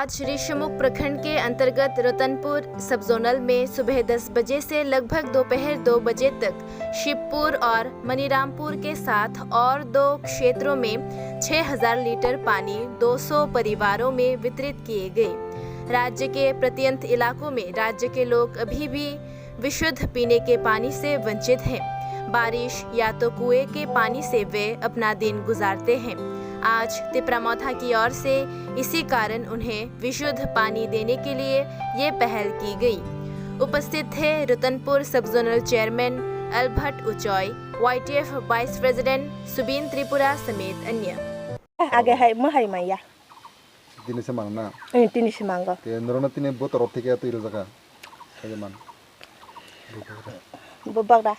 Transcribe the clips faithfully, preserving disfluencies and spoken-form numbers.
आज ऋषिमुख प्रखंड के अंतर्गत रतनपुर सब जोनल में सुबह दस बजे से लगभग दोपहर दो बजे तक शिवपुर और मनीरामपुर के साथ और दो क्षेत्रों में छह हज़ार लीटर पानी दो सौ परिवारों में वितरित किए गए। राज्य के प्रत्यंत इलाकों में राज्य के लोग अभी भी विशुद्ध पीने के पानी से वंचित हैं। बारिश या तो कुएं के पानी से वे अपना दिन गुजारते हैं। आज तिपरा मौथा की ओर से इसी कारण उन्हें विशुद्ध पानी देने के लिए ये पहल की गई। उपस्थित थे रतनपुर सब जोनल चेयरमैन अलभट उचॉय, वाईटीएफ वाइस प्रेसिडेंट सुबीन त्रिपुरा समेत अन्य। Age hai mo hai maya. Tini se mangna. Eh, tini se mango. Ke norona tini botor rok thike twi rojaka. Kaya man. Bo bagra.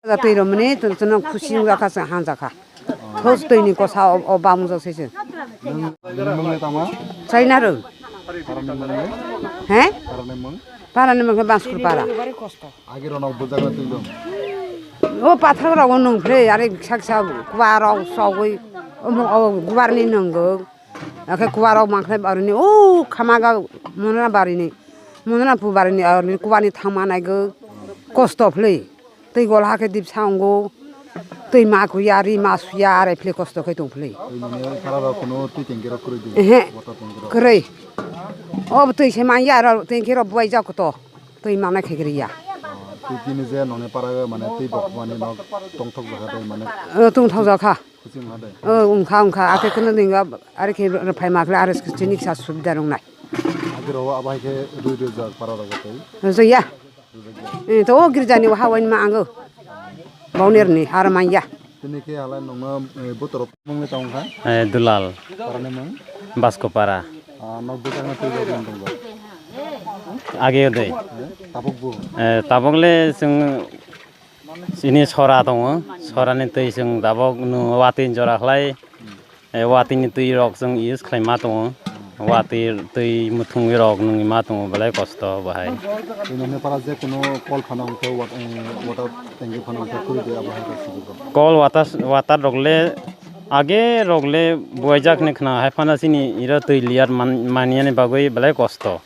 Ga twi romani tun tun khusi wngjakha se hanjakha. Thos twi ni kosa o, o bamung jok se se. Nung, nung mangni tama? China ro. Parani mangni? He? Parani mang? Parani mang ke Baskur para. Agi rok nok bujak na twi dong. O pathar rok nung phle, are kisa kisa kuwa rok sogwi, omo o gubar ni nungo. Akhe kuwa rok mangkhlai barini, o khamaga monra barini, monra pu barini, aroni kuwa ni thangma naigo kosto phle. Tei gol hakhe dipsa ongo, tei ma kuya, ri ma suya, are phle kosto khe tong phle. Tei nini para rok kuno twi tengki rok kwrwi di. Ehe. Water tanki rok. Kwrwi. O twi se manya aro tengki rok buai jak to. Twi mana khe kwrwi ya. Twi tini je noni para mane twi bok mani nok tongthok jaga tei mane. O tongthok jakha. Kuching ha de. O wngkha wngkha, akhe kheno ningo, are khe phai ma khle are chini kisa subida rwngnai. Agi rok abo hai khe rwi rwi jak para rok tei. Jaya. Eh, to o girjani waha wain ma ango. Bauner ni har manya. Tini khe halai nongno, eh, botor mung le tong kha. Eh, Dulal. Parani mung? Baskopara. Ah, nok bwsakno twi rok tong kha. Age o dei. Eh, tabuk bu. Eh, tabuk le chwng chini sora tongo. Sorani twi chwng tabuk nu watwi jora khlai. Eh, watwi ni twi rok chwng use khlai ma tongo. Watwi twi muthungwi rok nungwi ma tongo belai kosto bahai. Tini nokni para je kuno kol phano hwnkhe wat-, eh, water tanki phano hwnkhe kwrwi de abo hai khe sujugo. Kol water, water rok le age rok le buaijak hinwi khna hai phano chini iro twi layer man-, maniyani bagwi belai kosto.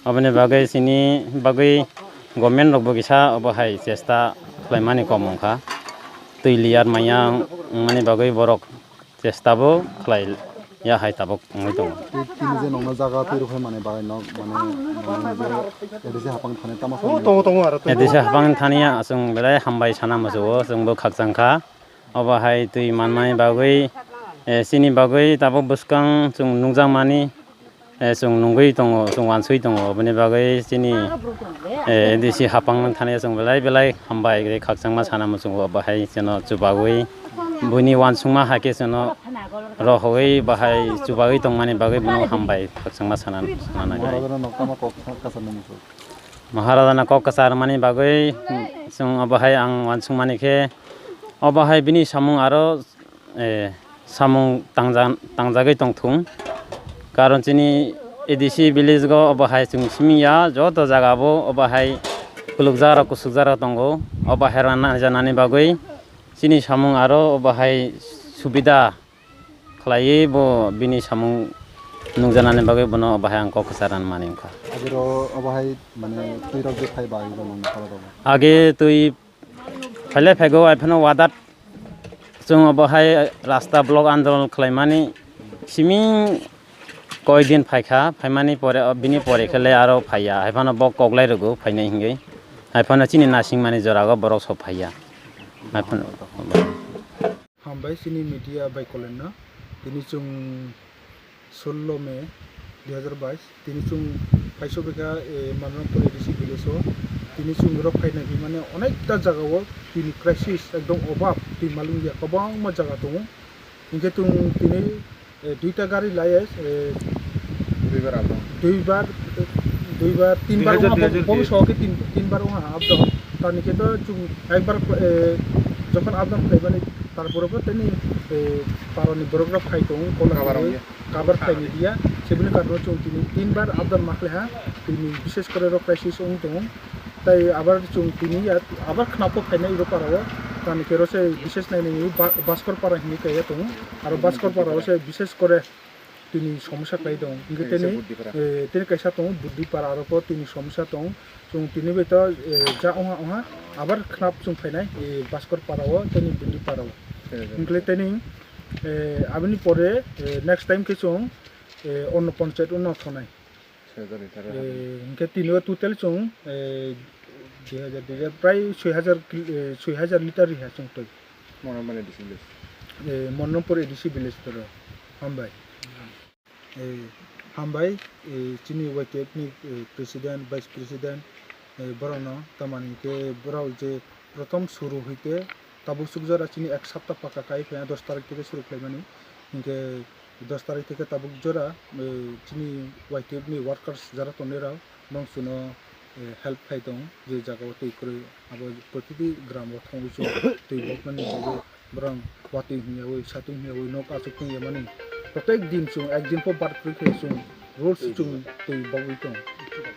Aboni bagwi chini bagwi government rokbo kisa obo hai chesta khlaimani kom wngkha. Twi layer manya wngmani bagwi borok chesta bo khlai ya hai tabuk wngwi tongo. Tei tini je nokno jaga twi rwphai mani bagwi nok mane, mane je A D C hapang thani tamo. O tongo, tongo aro twi. A D C hapang thani ya chwng belai hambai sana muchungo, chwngbo khakchang kha. Obo hai twi manmani bagwi, eh, chini bagwi tabuk bwskang chwng nukjakmani, eh, chwng nungwi tongo, chwng wansui tongo. Oboni bagwi chini, eh, A D C hapang thani chwng belai belai hambai khakchangma sana muchungo. Obo hai chwngno chubagwi buini wansukma hai khe chwngno rohogwi bahai chubagwi tongmani bagwi bono hambai khakchangma sana, sana nai. Maharajana nokthama kok kasarni muchung. Maharajana kok kasarmani bagwi chwng obo hai ang wansukmani khe obo hai bini samung aro, eh, samung tangja-, tangjagwi tongthung. Karon chini A D C village go obo hai chwng simi ya, joto jaga bo obo hai khulukjak rok, kusukjak rok tongo. Obo hai rana janani bagwi chini samung aro obo hai subida khlaiwi bo bini samung nukjanani bagwi bono obo hai ang kok kwchar rani mani wngkha. Agero obo hai mane twi rok je phai ba abo nang kala rok. Age twi phailai phaigo, hai phano wadat chwng obo hai rasta block andolon khlaimani simi koi din phaikha, phaimani pore, bini pore khe le aro phaiya, hai phano bo koklai rwgo phainai hingwi, hai phano chini nasing mani jora go borok sok phaiya, hai phano. Hambai chini media bai koleno. Tini chwng sullo May dui hazar bais, tini chwng phaiso bwkha, eh, Manrangpur A D C village o. Tini chwng oro phaina himani onekta jaga o tini crisis, ekdom obab, twi malung ya, kwbangma jaga tongo. Hinkhe chwng tini, eh, duita gari laiye, eh, Duibar up down. Duibar, duibar, tinbar Duibar, wngha, duibar, bo-, bobiswk khe tin, tinbar wngha up down. Tamni khe to chwng ekbar, eh, jokhon up down khlaimani, tarpore bo tini, eh, paroni borok rok phai tongo, kola Kabar khe wngya. Kabar khlai media. Sebini karno chwng tini tinbar up down ma khlaiha, tini bishes kore rok crisis wng tongo. Tai abar chwng tini ya, abar khnapo phainai iro parao, tamni khe ro se bishes nainani ba-, Baskor para hinwi kaiya tongo. Aro Baskor parao se bishes kore Tini somosya khlai tongo. Hinkhe tini, eh, tini kaisa tongo Buddhipara, aro po tini somosya tongo. Chwng tini bai to, eh, ja ongha ongha abar khnap chwng phainai, eh, Bhaskor Para o, tini Buddhipara o. Hinkhe tini, eh, aboni pore, eh, next time khe chwng, eh, onno ponchayat o no thonai. Eh, hinkhe tini o total chwng, eh, dui hajar, dui hajar, prai soi hajar kil-, eh, soi hajar litre riha chwng twi. Mononpur A D C village. Eh, Mononpur A D C village toro. Hambai. Eh, hambai, eh, chini Y T F ni, eh, president, vice president, eh, borokno tamani hinkhe borok je prothom suru hoite tabuk suk jora chini ek sapta paka kai phai dos tarik theke suru khlaimani. Hinkhe dos tarik theke tabuk jora, eh, chini Y T F ni workers jara tongnai rok bong chuno, eh, help khai tong je jaga o twi kwrwi abo protiti gram o thangwi chwng twi boknani bagwi borok watwi hwnyawi satwi hwnyawi nok achuk tong yamani. Protek din chwng ek din pho bad kwrwi khe chwng rules chwng twi bogwi tong.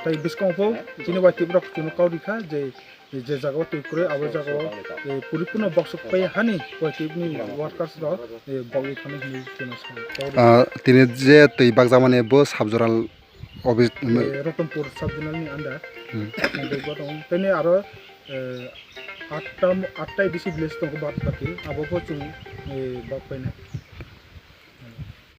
Tai bwskango pho chini Y T F rok chwngno kau rikha je je jaga o twi kwrwi abo jaga o, eh, poripunno boksuk pai hani Y T F ni workers rok, eh, bogwi thani hinwi chwngno sa. Ah, tini je twi bakjakmani bo sub zonal office, eh, Ratanpur sub zonal ni under. Hmm. Tini aro, eh, atta, atta A D C village tongo bad baki abo bo chwng, eh, bak painai.